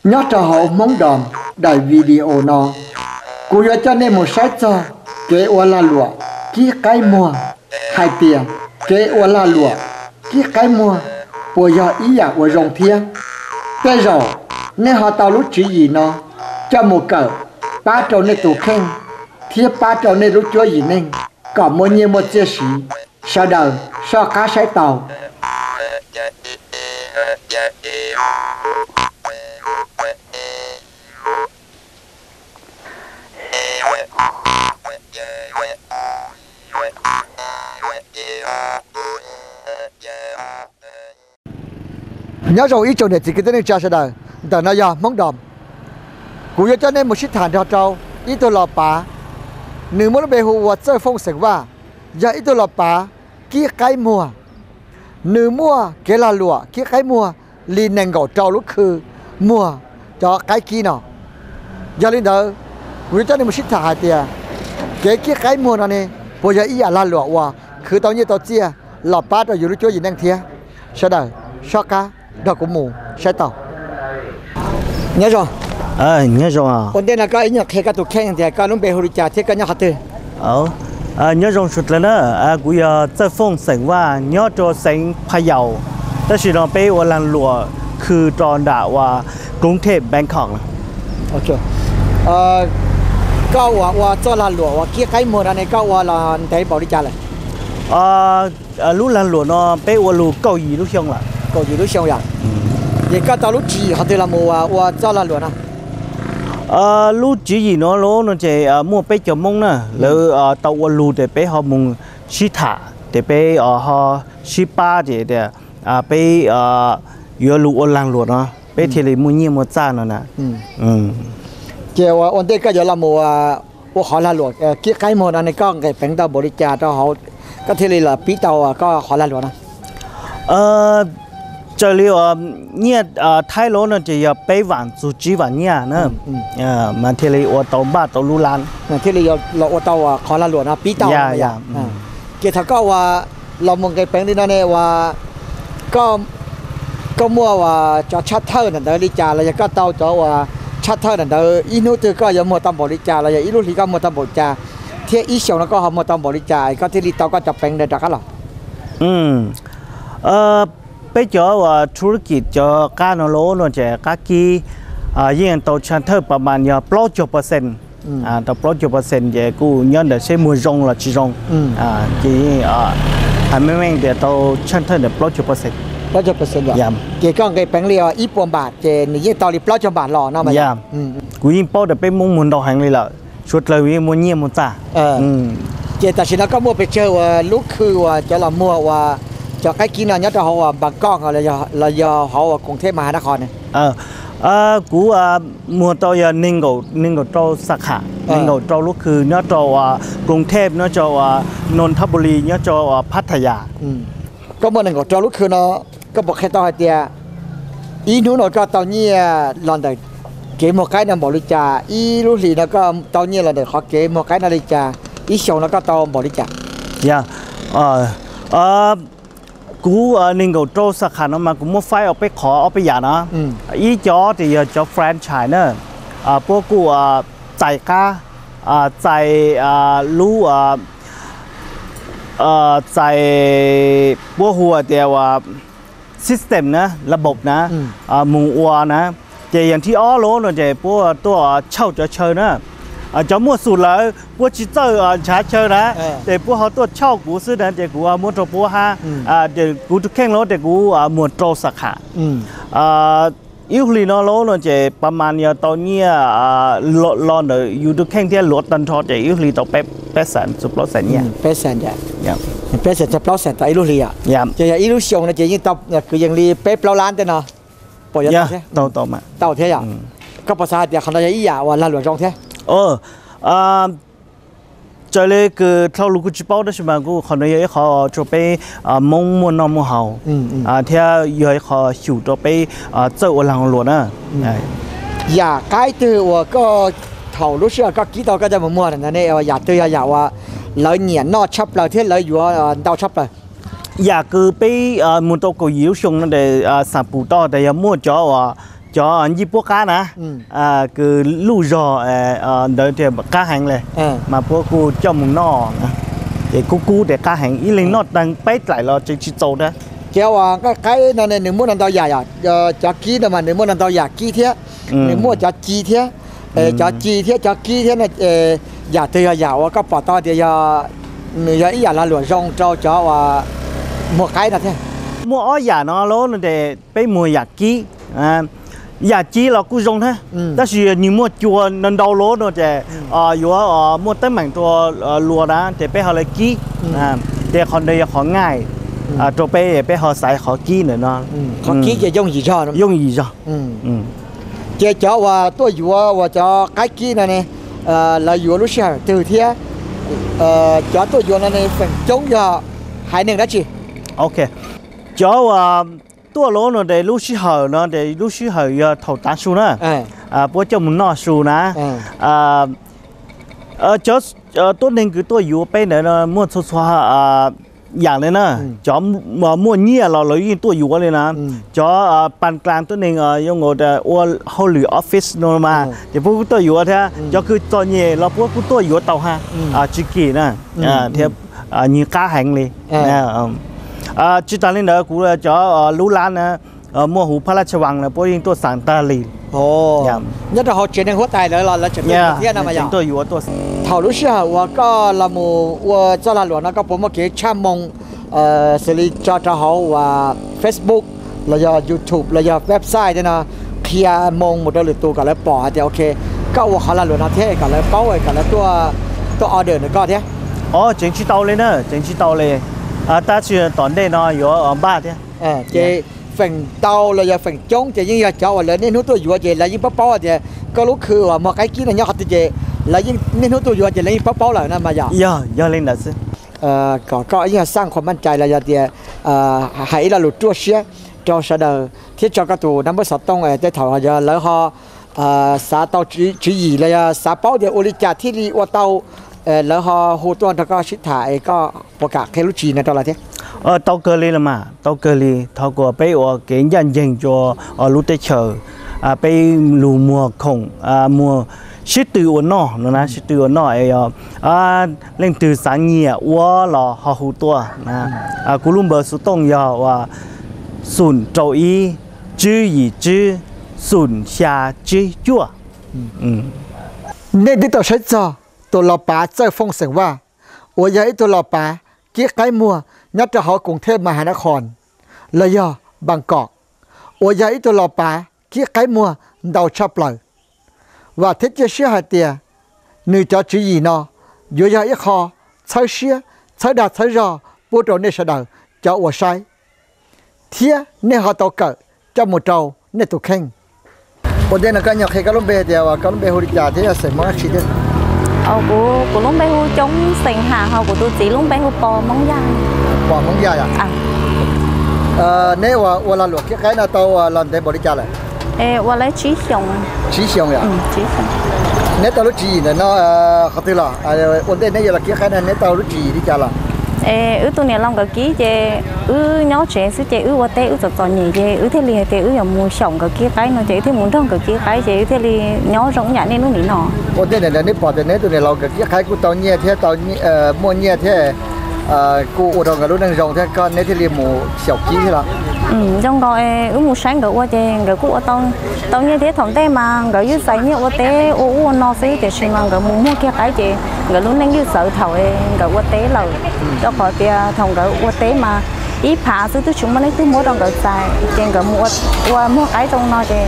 Nyob rau hauv Hmoob Dom daim video no, kuv yuav coj nej mus saib txog kev ua lag luam kib qaib muag, hais tias kev ua lag luam kib qaib muag puas yog ib yam uas zoo thiab. Tej zaum nej ho tau lub tswv yim no coj mus kawm pab rau nej tus kheej thiab pab rau nej lub cuab yim neej kom muaj nyiaj muaj txiaj siv. Sawv daws soj qab saib tau. Nyob zoo ib tsoom niam txiv kwv tij neej tsa sawv daws, ntawm no yog Hmoob Dom. Kuv yuav coj nej mus sib tham nrog rau ib tug los pav, nws muaj lub npe hu ua Txawj Fooj xeem Vaj, yog ib tug los pav kib qaib muag. Nws muaj kev lag luam kib qaib muag li nees nkaum rau lub khw muag cov qaib kib no. Yog li ntawd, kuv yuav coj nej mus sib tham hais tias kev kib qaib muag no ne puas yog ib yam lag luam uas khwv tau nyiaj tau txiaj los pab rau yus lub cuab yim neej thiab. Sawv daws soj qab nrog kuv mus saib tau. Nyob zoo. Nyob zoo. Ua ntej no koj ib nyuag qhia koj tus kheej tias koj lub npe hu li cas thiab koj nyob qhov twg? Nyob zoo suav dlawg na, kuv yog Txawj Fooj xeem Vaj nyob rau xeev Pha Yaus, tab sis no peb ua lag luam khw rau nram uas Koob Thep Bangkok. Koj uas ua txoj lag luam uas kib qaib muag no ne koj ua los ntev npaum li cas lawm? Lub lag luam no peb ua lug kaum yim lub xyoo lawm. Kaum yim lub xyoo yom? Ces koj tau lub tswv yim qhov twg los mus ua txoj lag luam no? Lub tswv yim no los no ces muaj peb cov Hmoob na, lawv tau ua lug ces peb ho mus sib tham ces peb ho sib pab ces tias peb yuav lug ua lag luam no, peb thiaj li muaj nyiaj muaj txaj no na. Ces ua ntej koj yuav los mus ua qhov lag luam kib qaib muag no ne koj nqis peev tau npaum li cas rau hauv koj thiaj li los pib tau koj qhov lag luam no? Raws li uas nyiaj Thaib los no ces yog peb vam txug tsib vam nyiaj na, mas thiaj li ua tau npaj tau lub lab. Thiaj li los ua tau qhov lag luam no pib tau. Ces thaum koj ua los mus nqis peev li no ne ua koj muaj uas cov tshaj thawj ntawm ntawd li cas los yog koj tau cov uas tshaj thawj ntawm ntawd ib hnub twg koj yuav muag tau npaum li cas los yog ib lub hlis koj muag tau npaum cas, thiab ib xyoos no koj ho muag tau npaum li cas es koj thiaj li tau koj cov peev ntawd rov qab los? Peb cov uas thu rab kis cov qab no los no ces qab kib yeej tau tshaj thawj pas mas yog plaub caug percent. Tau plaub caug percent ces kuj nyob ntawm seb muag zoo los tsis zoo. Ces yeej hais meej meej tias tau tshaj thawj ntawm plaub caug percent. Ces koj nqis peev li ib puas npam ces nws yeej tau li plaub caug npam los no. Kuv yeej paub tias peb Hmoob muag ntau heev li lawm, suav dlawg yeej muaj nyiaj muaj txaj. Ces tam sim no koj muaj pes tsawg uas lub khw uas cov los muag uas cov qaib kib no nyob rau hauv uas Npam Koj los yog hauv uas Koom Thej Mas Has Nab Qhos ne? Kuv muag tau yog nees nkaum rau xa kham, nees nkaum rau lub khw nyob rau uas Koom Thej, nyob rau uas Nonthaburi, nyob rau uas Phathaya. Koj muaj nees nkaum rau lub khw no, koj puas qhia tau hais tias ib hnub no koj tau nyiaj los ntawm kev muag qaib no npaum li cas? Ib lub hlis no koj tau nyiaj los ntawm qhov kev muag qaib no li cas? Ib xyoos no koj tau npaum li cas? Yog, kuv nees nkaum rau xa kham no mas kuv muab faib ua peb qhov ob peb yam na. Ib co ces yog cov franchise na, puab kuj txais qab, txais lub, txais, puab hu tias uas system na, lab bob na, mus ua na. Ces yog thib ob los no ces puab tuaj tshauj cov chaw na. Cov muaj xum lawm puab tsis txawj ntshav chaw na, ces puab ho tuaj tshauj kuv xwb na, ces kuv muab rau puab hab. Ces kuv tus kheej los ces kuv muag rau xa kham. Ib lub hlis no los no ces pas mas yog tau nyiaj los ntawm yus tus kheej thiab luav tag nrho ces ib lub hlis tau peb xees txug plaub xees nyiaj. Peb xees txug plaub xees tau ib lub hlis. Ces yog ib lub xyoo no ces yeej tau kwv yees li peb plaub lab tej no. Puas yuav tau thiab? Tau thiab yom. Koj puas xav hais tias qhov no yog ib yam uas lag luam zoo thiab? Raws li kws dlhau lug kuj tsis paub tab sis mas kuj qhov no yog ib qhov rau peb Hmoob muaj noj muaj haus thiab yog ib qho xyum rau peb txawj ua lag luam na. Yam qaib twg uas koj thaum lub sij hawm koj kib tau koj coj mus muag ntawd ne, yam twg yog yam uas lawv nyiam noj tshaj plaws thiab lawv yuav ntau tshaj plaws? Yam kws peb muag tau kaum yim lub xyoo no ces xam pum tau tas yog muaj cov uas Cov ncij puab qab na, kws luj zog ntawd tias qab heev le, mas puab kuj coj mus noj na, ces kub kub ces qab heev, ib leeg noj teeg peb dlaim los tseem tsis txaus thiab. Ces uas nqaij qaib no ne nws muaj ntau yam, cov kib no mas nws muaj ntau yam kib thiab, nws muaj cov ci thiab, cov ci thiab cov kib thiab no, yam twg yog yam uas koj pom tau tias yog nws yog ib yam lag luam zoo rau cov uas muag qaib no thiab? Muaj ob yam no lawm no ces peb muag yam kib. Yam ci los kuj zoo thiab, tab sis nws muaj cua ntau ntau lawm no ces yuav muaj teeb meem rau luas na ces peb ho le kib. Ces qhov ntawd yog qhov ngaij rau peb, peb ho xaiv qhov kib ntawm no. Qhov kib ces yooj yim zog. Yooj yim zog. Ces cov uas tuaj yuav uas cov qaib kib no ne, lawv yuav lub sij hawm twg thiab cov tuaj yuav no ne feem coob yog haiv neeg dab tsi? Ok, cov uas tuaj lawm no ces lub sij hawm no ces lub sij hawm yog thaum tav su na, puab coj mus noj su na. Cov tuab neeg kws tuaj yuav peb ntawd no muaj txhua txhua yam li na. Cov muaj nyiaj los lawv yeej tuaj yuav li na. Cov pab dlaas tuab neeg zoo nkaus ua hauj lwm office no mas ces puab kuj tuaj yuav thiab. Cov kws txom nyem los puab kuj tuaj yuav tau hab, tsis kim na, thiab nws qab heev li. Tsis tas li ntawd kuv cov lub lab na, muaj huv phab laj tsha vaas na puab yeej tuaj xaav tag li. Nyob rau hauv tsev neeg huab tais lawv los lawv tseem tuaj yuav thiab no mas yog. Thaum lub sij hawm uas koj los mus ua txoj lag luam no koj puas muaj kev tshaj moo xws li tso rau hauv uas Facebook los yog YouTube los yog website thiab no, qhia moo mus rau lwm tus kom lawv pom hais tias ok, koj ua qhov lag luam no thiab kom lawv paub kom lawv tuaj order ntawm koj thiab? Tseem tsis tau li na, tseem tsis tau li. Tab sis tom ntej no yuav npaj thiab. Ces feem ntau los yog feem coob ces yeej yog cov uas lawv niaj hnub tuaj yuav ces lawv yeej paub paub tias koj lub khw uas muag qaib kib no nyob qhov twg ces lawv yeej niaj hnub tuaj yuav ces lawv yeej paub paub lawm na mas yog. Yog, yog li ntawd xwb. Kom koj ib yam xaj khuam maj cai los yog tias hais ib lo lus ruaj siab rau sawv daws thiab tso koj tus nab npawb xov tooj tej thaum yog lawv ho xav tau tswv yim los yog xav paub tias ua li cas thiaj li ua tau, lawv ho hu tuaj nrog koj sib tham es koj puas kam qhia lub tswv yim no rau lawv thiab? Tau kawg li los mas, tau kawg li. Thov kom peb ua kev ncaj ncees rau lub teb chaws, peb lug muag khoom, muag sib tw ua noj no na, sib tw ua noj es yog leej twg xav nyiam ua los ho hu tuaj. Kuv lub npawb xov tooj yog uas xoom rau ib, tswb yim tswb, xoom xya tsib cuaj. Nej twb tau saib txog tus los pav Txawj Fooj xeem Vaj, uas yog ib tug los pav kib qaib muag nyob rau hauv koom thej Mas Has Nas Khoos los yog Npas Kom, uas yog ib tug los pav kib qaib muag ntau tshaj plaws. Vam thiab cia siab hais tias nws cov tswv yim no yuav yog ib qho txhawb siab txhawb dag txhawb zog pub rau nej sawv daws cov uas saib, thiab nej ho tau kawm coj mus rau nej tus kheej. Ua ntej no koj nyuam qhia koj lub npe tias koj lub npe hu li cas thiab yog xeem Hmoob dab tsi thiab? Kuv, kuv lub npe hu Coob xeem Ham, ho kuv tus txiv lub npe hu Pos Hmoob Yaj. Pos Hmoob Yaj yom? Neb ua lag luam kib qaib no tau los ntev npaum li cas lawm? Ua lawm tsib xyoos. Tsib xyoos yom? Neb tau lub tswv yim ntawm no qhov twg los? Ua ntej neb yuav los kib qaib no neb tau lub tswv yim li cas los? Wb tus niam laus nkawd kib ces wb nyob tsev xwb ces wb ua teb wb txom txom nyem ces wb thiaj li hais tias wb yuav mus xyaum nkawd kib qaib no ces wb thiaj mus nrog nkawd kib qaib ces wb thiaj li nyob zoo ib yam nej lub nim no. Ua ntej ntawd neb pom tias neb tus niam laus nkawd kib qaib kuj tau nyiaj thiab, muaj nyiaj thiab, kuj ua rau nkawd lub neej zoo thiab koj neb thiaj li mus xyaum kib thiab los? Zoo nkaus wb mus saib nkawd ua ces nkawd kuj ua tau nyiaj thiab. Thaum ntej mas nkawd yeej txais nyiaj ua teb ua ub ua no xwb tiam sis mas nkawd mus muag kiag qaib ces nkawd lub neej yeej txawv thaum nkawd ua teb lawm. Rau qhov tias thaum nkawd ua teb mas ib phav xwb twb tsis muaj leej twg muab rau nkawd txais ces nkawd mus ua muag qaib zoo no ces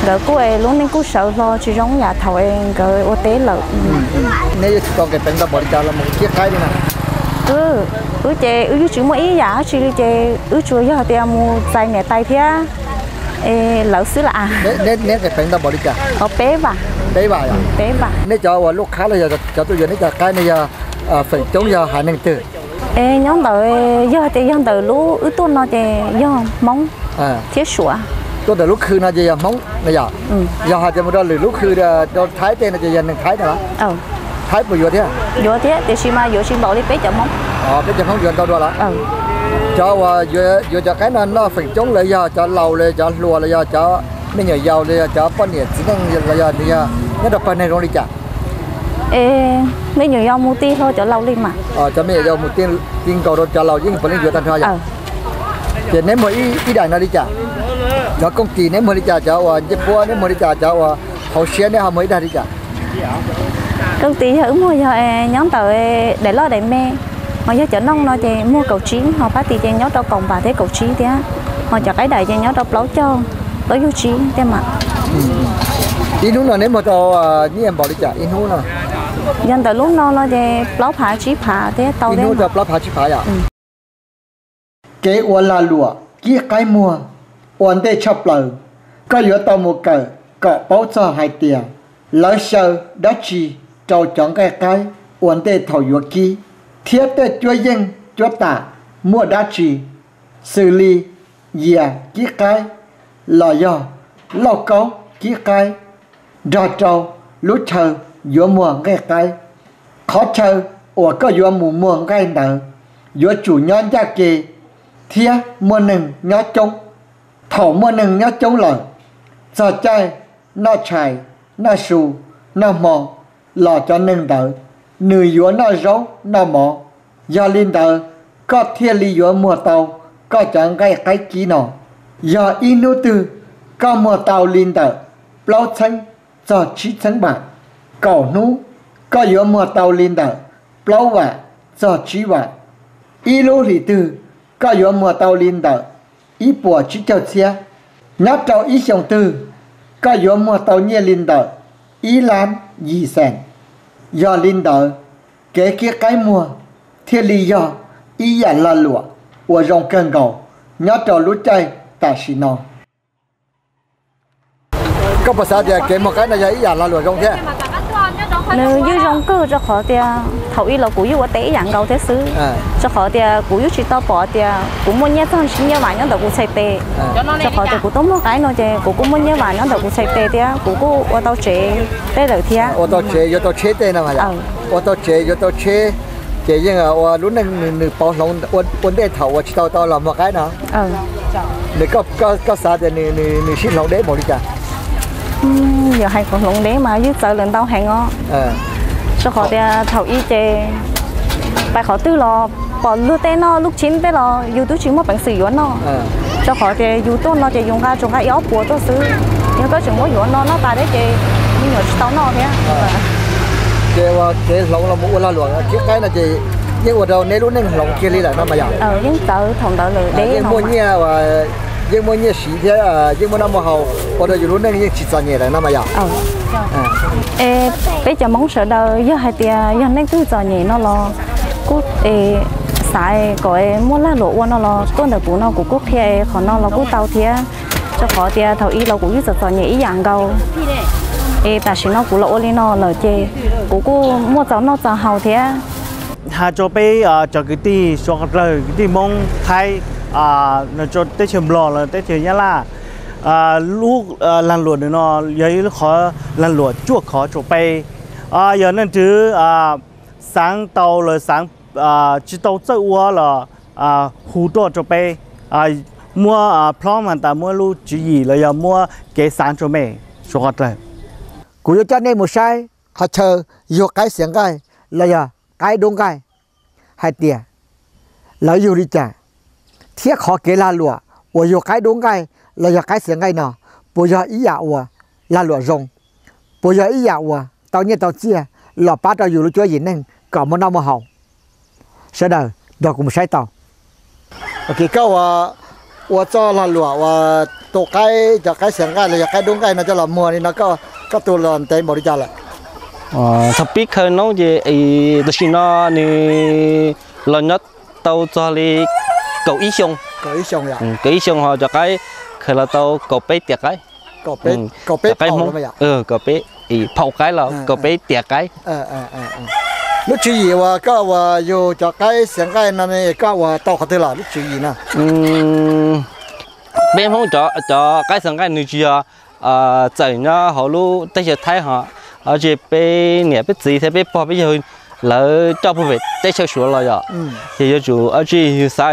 nkawd kuj lub neej kuj sawv hlo tsis zoo yam thaum nkawd ua teb lawm. Neb yeej tsis tau nqis peev ntau npaum li cas los mus kib qaib li na? Wb ces wb yeej tsis muaj ib yam dab tsi li ces wb tsuas yog tias mus txais niam tais thiab lawv xwb lawm. Neb nqis peev ntau npaum li cas? Peb vam. Peb vam yom? Peb vam. Neb cov uas lub qhab los yog cov tuaj yuav neb cov qaib no yog feem coob yog haiv neeg twg? Nyob ntawd yog tias yog ntawm lub wb tuaj no ces yog Hmoob thiab Suav. Tuaj ntawm lub khw no ces yog Hmoob no yom? Yog hais tias mus rau lwm lub khw rau Thaib tej no ces yog neeg Thaib no los? Thaib puas yuav thiab? Yuav thiab tiam sis mas yuav tsis npaum li peb cov Hmoob. Peb cov Hmoob yuav ntau dua los? Cov uas yuav cov qaib no noj feem coob lawv yog cov laus los cov hluas los yog cov Me nyuam yaus los yog cov poj niam txiv neej los yog nws yog nyob rau pawg neeg zoo li cas? Es me nyuam yaus mus ti hlo cov laus li mas. Cov me nyuam yaus mus ti nkaus rau cov laus yeej puav leej yuav tag nrho yom? Ces neb muag ib daim no li cas? Cov kooj tis neb muag li cas? Cov uas ncej puab neb muag li cas? Cov uas hauv siab neb ho muag ib daim li cas? Kooj tis yog wb muag yog nyob ntawm daim loj daim me, ho yog cov nooj no ces muag kaum tsib, ho pab tis ces nyob rau kaum npam thiab kaum tsib thiab, ho cov qaib daim ces nyob rau plaub caug, plaub caug tsib thiab mas. Ib hnub no neb muag tau nyiaj npaum li cas ib hnub no? Yog ntawm lub no no ces plaub phav tsib phav thiab tau ib hnub tau plaub phav tsib phav yom? Kev ua lag luam kib qaib muag ua ntej tshaj plaws, koj yuav tau mus kawm kom paub txog hais tias lawv xyaw dab tsi rau cov nqaij qaib ua ntej thaum yuav kib, thiab tej cuab yeej cuab tam muaj dab tsi, xws li yias kib qaib los yog lauj kaub kib qaib, nrog rau lub chaw yuav muag nqaij qaib. Qhov chaw uas koj yuav mus muag nqaij ntawd yuav tsum nyob ncaj ke thiab muaj neeg nyob coob. Thaum muaj neeg nyob coob lawm, txog caij noj tshais, noj su, noj hmo los cov neeg ntawd nws yuav noj zaub noj mov. Yog li ntawd, koj thiaj li yuav muag tau koj cov nqaij qaib kib no. Yog ib hnub twg koj muag tau li ntawm plaub txheeb txog tsib txheeb vam, kaum hnub koj yuav muag tau li ntawm plaub vam txog tsib vam. Ib lub hlis twg koj yuav muag tau li ntawm ib puas tsib caug txhiab. Nyob rau ib xyoos twg koj yuav muag tau nyiaj li ntawm ib lab yim xees. Yog li ntawd, kev kib qaib muag thiaj li yog ib yam lag luam uas zoo kawg nkaus nyob rau lub caij tam sim no. Koj puas xav tias kev muag qaib no yog ib yam lag luam zoo thiab? Nws yeej zoo kawg, rau qhov tias thaum ub los kuv yeej ua teb ib yam nkaus thiab xwb. Rau qhov tias kuv yeej tsis tau pom tias kuv muaj nyiaj txog nyiaj vam nyob ntawm kuv txhais tes. Rau qhov tias kuv tuaj muag qaib no ces kuv kuj muaj nyiaj vam nyob ntawm kuv txhais tes thiab kuv kuj ua tau tsev tej lawm thiab. Ua tau tsev, yuav tau tsheb tej no mas yom? Ua tau tsev, yuav tau tsheb, ces yeej ua lub neej nws pauv hloov ua ntej thaum uas tsis tau tau los muag qaib no. Nws, koj xav tias nws sib hloov deb npaum li cas? Yog hais kom hloov deb mas yeej txawv lawm ntau heev os. Rau qhov tias thaum ub ces pais qhov twg los pom luag tej noj lub tshib tej los yus twb tsis muaj peev xwm yuav noj. Rau qhov tias yus tuaj no ces yus nqa tsuas nqa ib ob puas tuaj xwb. Yog koj tseem muab yuav no noj tas deb ces me nyuam tsis tau noj thiab. Ces ua kev hloov los mus ua lag luam kib qaib no ces yeej ua rau neb lub neej hloov kiag li lawm no mas yom? Yeej txawv thaum ntawd lawm deb. Yeej muaj nyiaj, yeej muaj nyiaj siv thiab yeej muaj noj muaj haus, ua rau yus lub neej yeej tsis txom nyem lawm no mas yom? Es peb cov Hmoob sawv daws yog hais tias yog neeg twg txom nyem no los kuj xav kom muaj lag luam ua no los tuaj ntawm kuv no kuv kuj qhia qhov no los kuj tau thiab. Rau qhov tias thaum ub los kuv yeej txom txom nyem ib yam nkaus. Es tam sim no kuv los ua li no lawm ces kuv kuj muaj txaus noj txaus haus thiab. Hais rau peb cov kwv tij suav qhov dlawg, kwv tij Hmoob Thaib, teb chaws Nplog los teb chaws Nyab Laj, lub lag luam no yog ib lub qhov lag luam cuaj khov rau peb. Yog leej twg xaav tau los xaav tsis tau txawj ua los hu tuaj rau peb, muab plhob mas tas muab lub tswv yim los yog muab kev xaav rau mej suav qhov dlawg. Kuv yuav coj nej mus saib qhov chaw yug qaib xiav nqaij los yog qaib dub nqaij hais tias lawv yug li cas, thiab qhov kev lag luam uas yug qaib dub nqaij los yog qaib xiav nqaij no puas yog ib yam uas lag luam zoo, puas yog ib yam uas tau nyiaj tau txiaj los pab rau yus lub cuab yim neej kom muaj noj muaj haus. Sawv daws nrog kuv mus saib tau. Koj ua txoj lag luam uas tu qaib, cov qaib xiav nqaij los yog qaib dub nqaij no coj los muag li no, koj tu los ntev npaum li cas lawm? Thaum pib khaws noob ces tam sim no nws los nyob tau txog li kaum ib xyoo. Kaum ib xyoo ho cov qaib khaws los tau kaum peb tiam qaib. Cov qaib Hmoob, kaum peb, phau qaib los kaum peb tiam qaib. Lub tswv yim uas koj uas yug cov qaib xiav nqaij no koj ua tau qhov twg los lub tswv yim no? Peb Hmoob cov qaib xiav nqaij nws tsis yog txawm nyob hauv lub teb chaws Thaib ho, ces peb niam peb txiv thiab peb pog peb yawg lawv coj puag pem teb chaws Suav los yom, ces yuav tsum ua tsi yus xav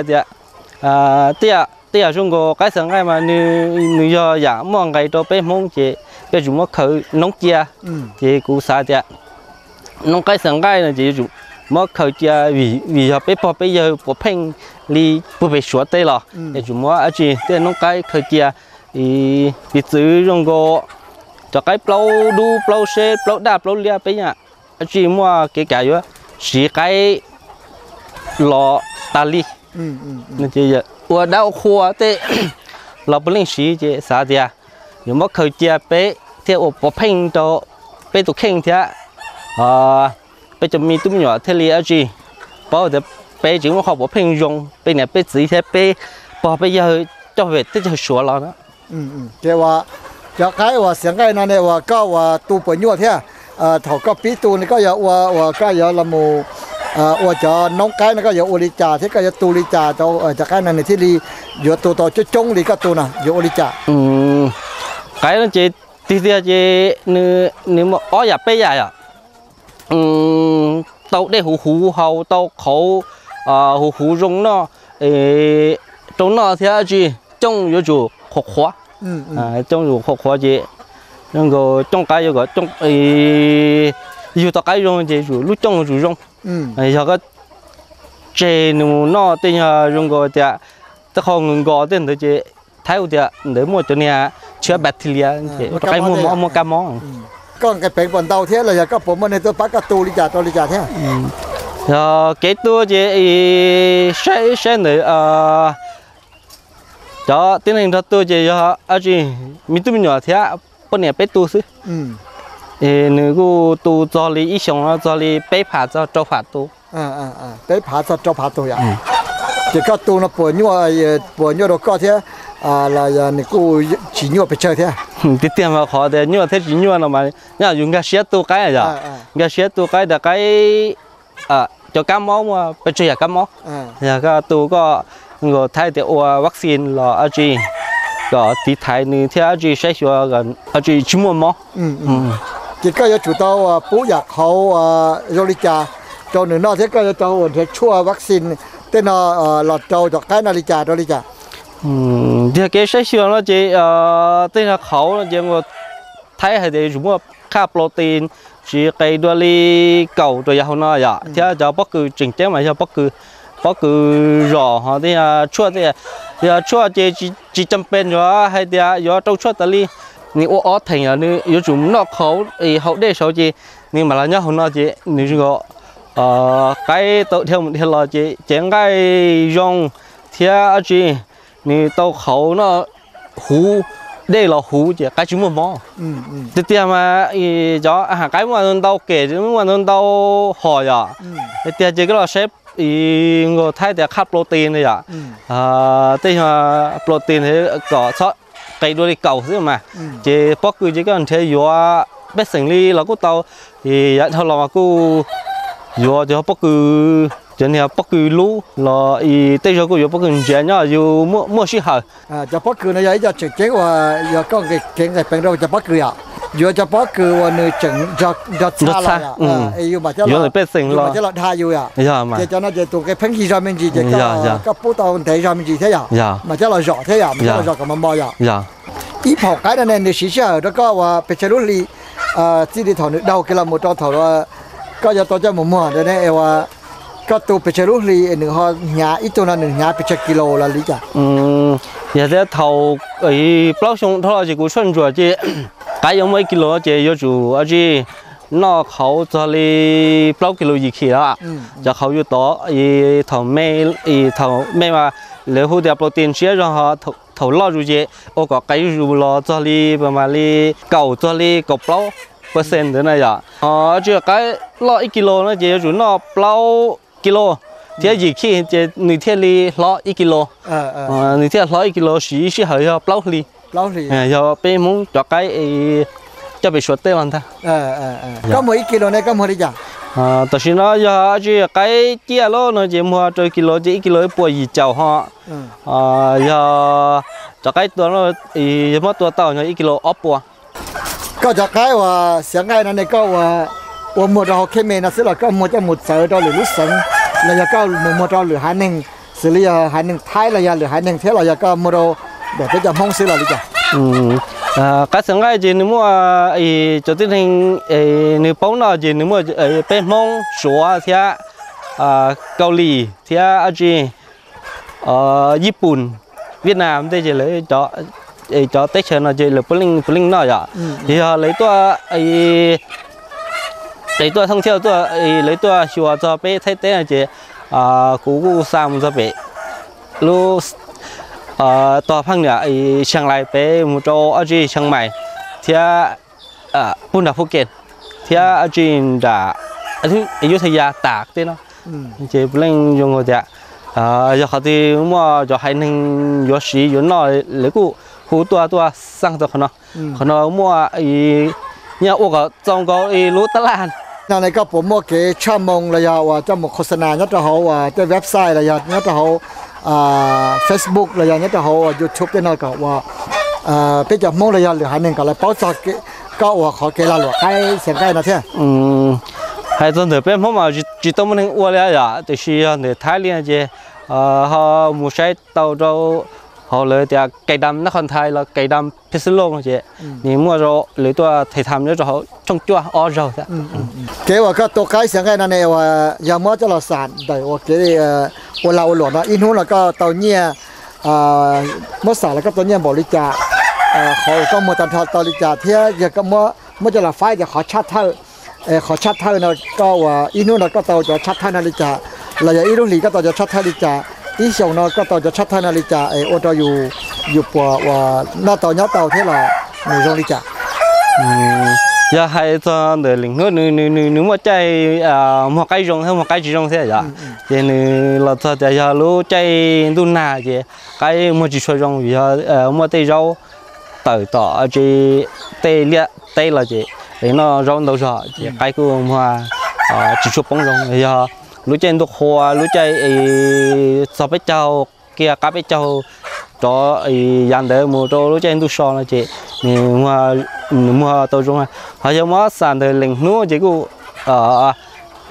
tias tej Tej yam zoo nkaus qaib xav nqaij mas nws yog yam muaj nqis rau peb Hmoob ces peb yuav tsum muab khaws noob cia. Ces kuv xav tias noob qaib xav nqaij no ces yuav tsum muab khaws cia vim yog peb pog peb yawg puav pheej li puag pem Suav teb los yuav tsum muab dab tsi tej noob qaib khaws cia. Piv txwv zoo nkaus cov qaib plaub dub plaub seb plaub daj plaub liab peb yeej dab tsi muaj kev kam yuav siv qaib los tas li. Ua dab ua qhua tej los puav leej siv ces xav tias yuav muab khaws cia peb thiaj ua puav pheej rau peb tus kheej thiab peb cov me tub me nyuam thiaj li dab tsi paub tias peb tseem muaj qhov puav pheej zoo peb niam peb txiv thiab peb pog peb yawg coj pem teb chaws Suav los na. Ces cov qaib uas xiav nqaij no ne uas koj uas tu puas nyuaj thiab? Thaum koj pib tu ne koj yuav ua uas koj yuav los mus ua cov noob qaib no koj yuav ua li cas thiab koj yuav tu li cas rau cov qaib no nws thiaj li yuav tu tau coob coob li koj tu no yuav ua li cas? Qaib no ces tiag tiag ces nws muaj ob yam peb yam yom. Tau dej huv huv haus, tau qhauv huv huv zoo noj, rau noj thiab dab tsi. Cooj yuav tsum qhuav qhuav, cooj yuav tsum qhuav qhuav ces zoo nkaus cooj qaib yuav kom cooj, yug tau qaib zoo ces yuav tsum lub cooj yuav tsum zoo. Yog koj tseg nws mus noj tej yog zoo nkaus tias tej qho nkaus nkaus tej ntawd ces thaib ua tias ntawd muaj cov niag tshiab bacteria ces ua rau qaib muaj mob muaj kab mob. Koj nqis peev puas ntau thiab los yog koj puas muaj neeg tuaj pab koj tu li cas rau li cas thiab? Yog kev tu ces saib saib ntawd cov tib neeg nrog tu ces yog dab tsi me tub me nyuam thiab poj niam peb tu xwb. Es nws kuj tu txog li ib xyoos no txog li peb phav txog rau phav tu. Peb phav txog rau phav tu yom. Ces koj tu no puas nyuaj, puas nyuaj rau koj thiab los yog nws kuj tsis nyuaj pes tsawg thiab? Tiag tiag mas qhov tias nyuaj thiab tsis nyuaj no mas nyob yus nkag siab tu qaib yom. Nkag siab tu qaib tias qaib, cov kab mob muaj pes tsawg yam kab mob. Yog koj tu koj nkaus thaib tias ua vaccine los dab tsi kom tiv thaiv nws thiab dab tsi saib xyuas dab tsi tsis muaj mob. Ces koj yuav tsum tau pub yam qhauv zoo li cas rau nws noj thiab koj yuav tau ua nrhiav tshuaj vaccine tej no los rau cov qaib no li cas rau li cas? Tiag kev saib xyuas no ces tej no qhauv no ces thaib hais tias yuav tsum muaj qhaj protein tsis qis dua li kaum rau yav hauv no yom, thiab cov pob kws tseem ceeb mas yog pob kws, pob kws zom ho tej tshuaj tej, yog tshuaj ces tsis cam pes yuav hais tias yuav rau tshuaj tas li. Nws ua ob theem yog nws yuav tsum noj qhauv haus dej saud ces nws mam los nyob hauv no ces nws zoo nkaus qaib tau dhia mus dhia los ces cev nqaij zoo thiab dab tsi nws tau qhauv noj huv, dej los huv ces qaib tsis muaj mob. Tiag tiag mas cov a has qaib muaj ntau kem, muaj ntau hom yom. Tiag tiag ces koj los saib nkaus thaib tias qhaj protein no yom, tej yog protein kom txhob qis dua li kaum xwb mas. Ces pob kws ces koj nrhiav yuav pej xeem li los kuj tau, yav dhau los mas kuj yuav cov pob kws, cov niag pob kws lub los tej zaug kuj yuav pob kws ntsiav nyob yus muaj sij hawm. Cov pob kws no yog ib co tseem ceeb uas yog koj kev nqis peev rau cov pob kws yom. Yuav cov pob kws uas nws tseem nrog txha los, yuav pej xeem los dhau yus yom. Ces cov no ces tus nqi pheej yig zog me ntsis ces koj pub tau ntev zog me ntsis thiab yom, mas coj los zom thiab yom, mas coj los zom kom mos mos yom. Ib phaum qaib no ne nws siv sij hawm rau koj uas pes tsawg lub hli, txij li thaum nws daug kiag los mus rau thaum koj yuav tau coj mus muag ntawd ne, koj tu pes tsawg lub hli nws ho hnyav, ib tug no nws hnyav pes tsawg kis lus los li cas? Yog tias thaum plaub xyoo dhau los ces kuv tshuaj ntsuam ces qaib yuav muaj ib kis lus ces yuav tsum dab tsi noj qhauv txog li plaub kis lus yim khim los. Cov qhauv yus tod thaum me, thaum me mas lawv hu tias protein siab zog, thaum loj zus ces ua kom qaib zus los txog li, mas li kaum txog li kaum plaub percent ntawd na yom. Dab tsi qaib loj ib kis lus no ces yuav tsum noj plaub kis lus thiab yim khim ces nws thiaj li hlob ib kis lus. Nws thiaj hlob ib kis lus siv ib sij hawm yog plaub hli. Yog peb Hmoob cov qaib coj pem Suav teb los ntag. Koj muag ib kis lus ne koj muag li cas? Tam sim no yog dab tsi qaib ciaj loj no ces muag rau kis lus ces ib kis lus ib puas yim caum ho. Yog cov qaib tua no yog muab tua tau yog ib kis lus ob puas. Koj cov qaib uas xiav nqaij no ne koj ua muag rau hauv kheej me no xwb los koj muag coj mus txawv rau lwm lub xeev los yog koj mus muag rau lwm haiv neeg Xws li yog haiv neeg Thaib los yog lwm haiv neeg thiab los yog koj muag rau ntawm peb cov Hmoob xwb los li cas? Qaib xeev nqaij ces nws muaj cov tib neeg nws paub noj ces nws muaj peb Hmoob, Suav thiab Kaus Lim thiab ab tsi, Yij Pum, Viaj Nam tej ces lawv cov teb chaws no ces lawv puav leej puav leej noj yom. Ces yog lawv tuaj, lawv tuaj thooj thiaj tuaj, lawv tuaj xyuas txog peb Thaib teb no ces kuv kuj xa mus txog pem lub tog pheej niam Xeev Lais pem mus rau ab tsi Xeev Maim thiab puag nram Phuj Kem thiab ab tsi nram Yub Thaj Ya tas tej no. Ces puav leej zoo tias yog qhov twg muaj cov haiv neeg yuav siv yuav noj lawv kuj hu tuaj tuaj xaj tau qhov no. Qhov no muaj nyiaj ua kom txaus nkaus lub tab laj. No ne koj puas muaj kev tshaj moo los yog uas coj mus khos nas nyob rau hauv uas tej website los yog nyob rau hauv Facebook los yog nyob rau hauv YouTube tej no kom uas peb cov Hmoob los yog lwm haiv neeg kom lawv paub txog koj uas qhov kev lag luam qaib xeev nqaij no thiab? Hais txog ntawm peb Hmoob mas tsis tau muaj neeg ua li yom, tiam sis yog ntawm Thaib li ces ho mus saib tau rau hauv lawv tias Cài Đam Nab Khon Thai los Cài Đam Pheej Xwb Lauj no ces nws muaj rau lawv tuaj them tham nyob rau hauv tshooj cuaj ob zaug thiab. Kev uas koj tu qaib xeev nqaij no ne uas yog muab coj los xam ntawm uas kev ua lag ua luam no ib hnub no koj tau nyiaj, muab xam los koj tau nyiaj npaum li cas, qhov uas koj muag tag nrho tau li cas thiab yog koj muab coj los faib tias qhov tshaj thawj, qhov tshaj thawj no koj uas ib hnub no koj tau cov tshaj thawj no li cas, los yog ib lub hlis koj tau cov tshaj thawj li cas, ib xyoos no koj tau cov tshaj thawj no li cas es ua rau yus puas uas noj tau nyob tau thiab los nws zoo li cas? Yog hais txog ntawm leem hnub nws nws nws muaj caij muag qaib zoo thiab muag qaib tsis zoo thiab yom. Ces nws los txog tias yog lub caij ntuj nag ces qaib muag tsis tshua zoo vim yog muaj tej zaub tawm tom tsis, tej liaj teb los ces es noj zaub ntau zog ces qaib kuj muag tsis tshua poob zoo. Yog lub caij ntuj qhua lub caij txog peb caug kiag qab peb caug rov yav ntawd mus rau lub caij ntuj so no ces nws muag tau zoo. Ho yog muab xam ntawm leem hnub ces kuj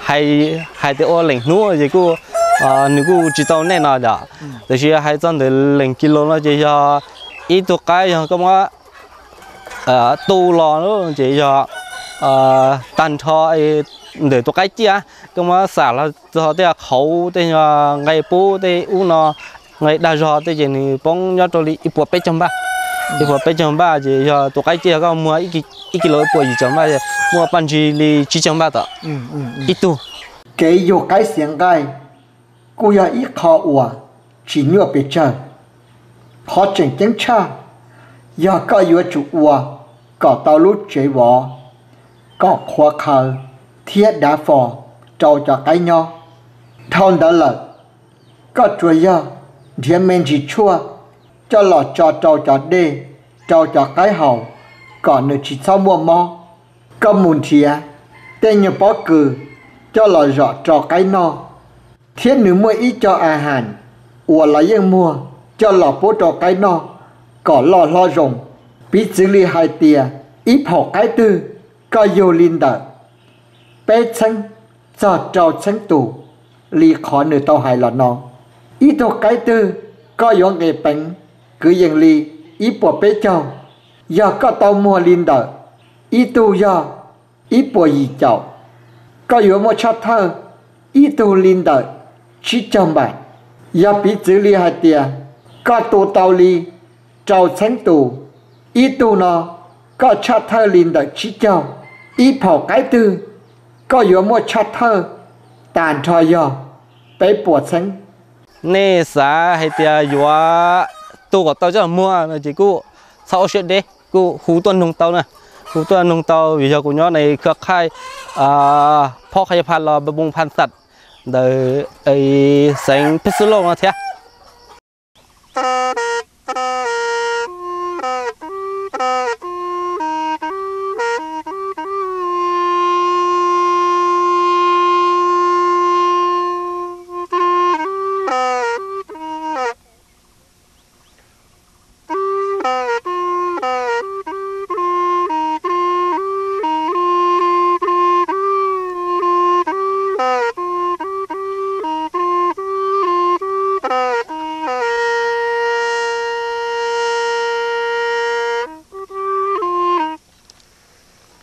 hais tias ua leem hnub ces kuj nws kuj tsis tau nej no yom. Tiam sis hais txog ntawm leem kis lus no ces yog ib tug qaib yog koj muab tu los ces yog tag nrho ntawm tus qaib ciaj koj muab xam los txog tej qhauv tej nqe pub tej ub no nqe dag zog tej ces nws poob nyob rau li ib puas peb caug npaj. Ib puas peb caug npaj ces yog tus qaib ciaj yog koj muag ib kis lus ib puas yim caum npaj muaj paj ntsig li tsib caug npaj tom ib tug. Kev yug qaib xiav nqaij kuj yog ib qho uas tsis nyuaj pes tsawg. Qhov tseem ceeb tshaj yog koj yuav tsum ua kom tau lub tsev vov kom qhuav qhawv thiab dav fo rau cov qaib nyob. Dhau ntawd lawm, koj tsuas yog nrhiav me ntsis tshuaj coj los tso rau cov dej rau cov qaib haus kom nws tsis txhob muaj mob. Koj mus nrhiav tej nyuag pob kws coj los zom rau qaib noj, thiab nws muaj ib co a has uas lawv yeej muag coj los pub rau qaib noj kom loj hlob zoo. Piv txwv li hais tias ib phaum qaib twg koj yug li ntawm peb txheeb txog rau txheeb tus li qhov nws tau hais los no. Ib tug qaib twg koj yuav nqis peev kwv yees li ib puas peb caug. Yog koj tau muag li ntawm ib tug yog ib puas yim caum, koj yuav muaj tshaj thawj ib tug li ntawm tsib caug npam. Yog piv txwv li hais tias koj tu tau li rau txheeb tus, ib tug no koj tshaj thawj li ntawm tsib caug. Ib phaum qaib twg koj yuav muaj tshaj thawj tag nrho yog peb puas txheeb. Nej xav hais tias yuav tu kom tau coj muag no ces kuj txhob ua siab deb, kuj hu tuaj noog tau na. Hu tuaj noog tau vim yog kuv nyob ne khwb qhaij phob qhaj pha los npoo pha xaj ntawm xeev Pheej Xwb Lauj no thiab.